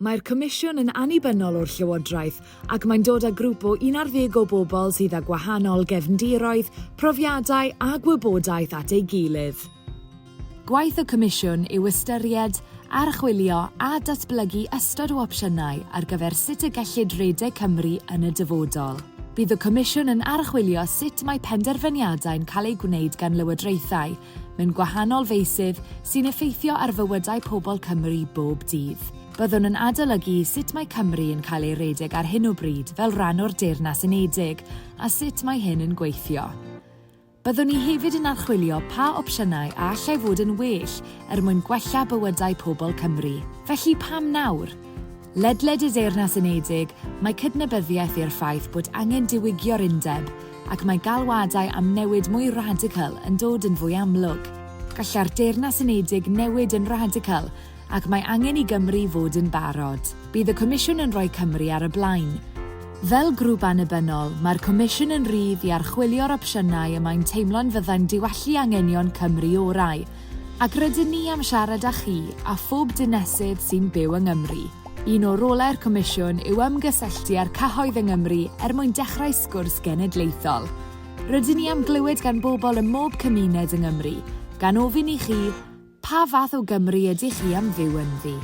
Mae'r Comisiwn yn annibynnol o'r Llywodraeth ac mae'n dod â grŵp o 11 o bobl sydd â gwahanol gefndiroedd, profiadau a gwybodaeth at ei gilydd. Gwaith y Comisiwn yw ystyried, archwilio a datblygu ystod o opsiynau ar gyfer sut y gellid rhedeg Cymru yn y dyfodol. Bydd y Comisiwn yn archwilio sut mae penderfyniadau'n cael eu gwneud gan lywodraethau mewn gwahanol feysydd sy'n effeithio ar fywydau pobl Cymru bob dydd. Byddwn yn adolygu sut mae Cymru yn cael ei redeg ar hyn o bryd fel rhan o'r Deyrnas Unedig a sut mae hyn yn gweithio. Byddwn ni hefyd yn archwilio pa opsiynau a allai fod yn well er mwyn gwella bywydau pobl Cymru. Felly pam nawr? Ledled y Deyrnas Unedig, mae cydnabyddiaeth i'r ffaith bod angen diwygio'r undeb, ac mae galwadau am newid mwy radical yn dod yn fwy amlwg. Gallai'r Deyrnas Unedig newid yn radical, ac mae angen i Gymru fod yn barod. Bydd y Comisiwn yn rhoi Cymru ar y blaen. Fel grŵp annibynnol, mae'r Comisiwn yn rhydd i archwilio'r opsiynau y mae'n teimlo'n fyddai'n diwallu anghenion Cymru orau, Ac rydyn ni am siarad â chi a phob dinesydd sy'n byw yng Nghymru. Un o rolau'r Comisiwn yw ymgysylltu â'r cyhoedd yng Nghymru er mwyn dechrau sgwrs genedlaethol. Rydyn ni am glywed gan bobl ym mhob cymuned yng Nghymru, gan ofyn i chi, pa fath o Gymru ydych chi am fyw ynddi?